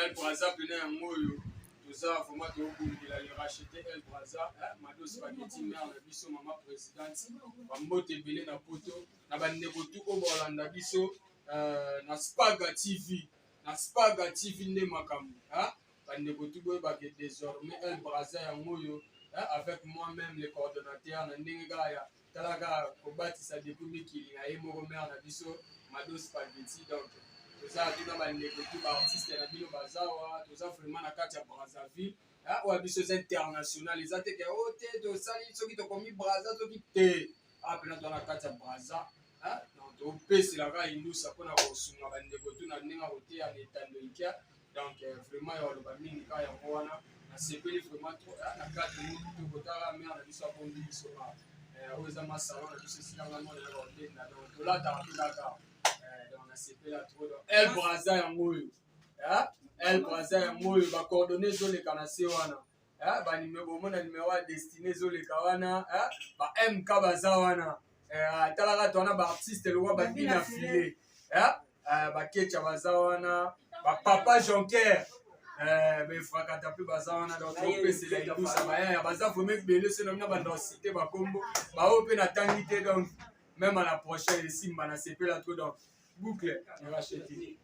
El Braza pena yango oyo toza vraiment tobundela le racheter El Braza, Mado Spaghetti, mère na biso, mama présidente, bambote ebele na poto na bandeko tu oyo baolanda biso na Spaga TV, na Spaga TV nde makambo. Bandeko tu boyebake désormais El Braza yango oyo, avec moi-même le coordonnateur na ndenge kaka ya tala kaka kobatisa depuis mikili na ye moko, mère na biso Mado Spaghetti. Donc toza tuna bandeko tu, baartiste na bino bazawa, toza vraiment na kati ya Brazzaville. Oyo biso eza international, eza te ke o te tosali soki tokomi Braza soki te, apena toza na kati ya Braza. Donc topeselaka indusa mpona kosunga bandeko tu na ndenge ya koteya na etando ikia. Donc vraiment ya oloba mingi kaka yango wana, nasepeli vraiment trop na kati mo kitoko. Tala, mère na biso abombi biso awa, oyo eza masalo na biso, esika nga mona ya kobenda. Donc tolataka mpe kaka. Donc nasepela trop. Donc El Braza yango oyo, El Braza yango oyo, bacoordonnées ezoleka na se wana, banimero, bomona nimero ya destine ezoleka wana, ba MK baza wana. Talaka to wana baartiste lokwa badina file, bakecha baza wana, bapapa Jonker, befrakata mpe baza wana. Donc topesela indusa bayaya baza vraiment ebele. So na bino banda cité bakombo baoyo mpe natangi te. Donc même à la prochaine, esimba, nasepela trop. Donc boucle racheté.